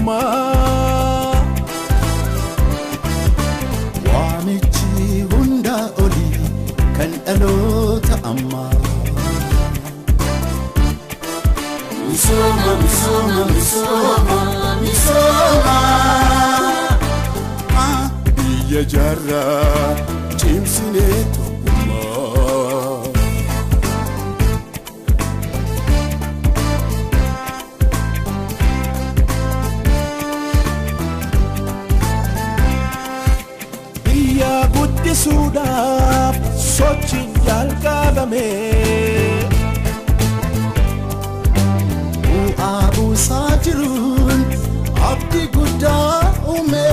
tokkummaa. Waamichi hundaa olii kan dhaloota ammaa. Misooma, misooma, misooma, misooma. Biyya jaarraa cimsinee tokkummaa. Biyya guddisuudhaaf sochiin jalqabame. Bu'aa buusaa jiruun abdii guddaa uume.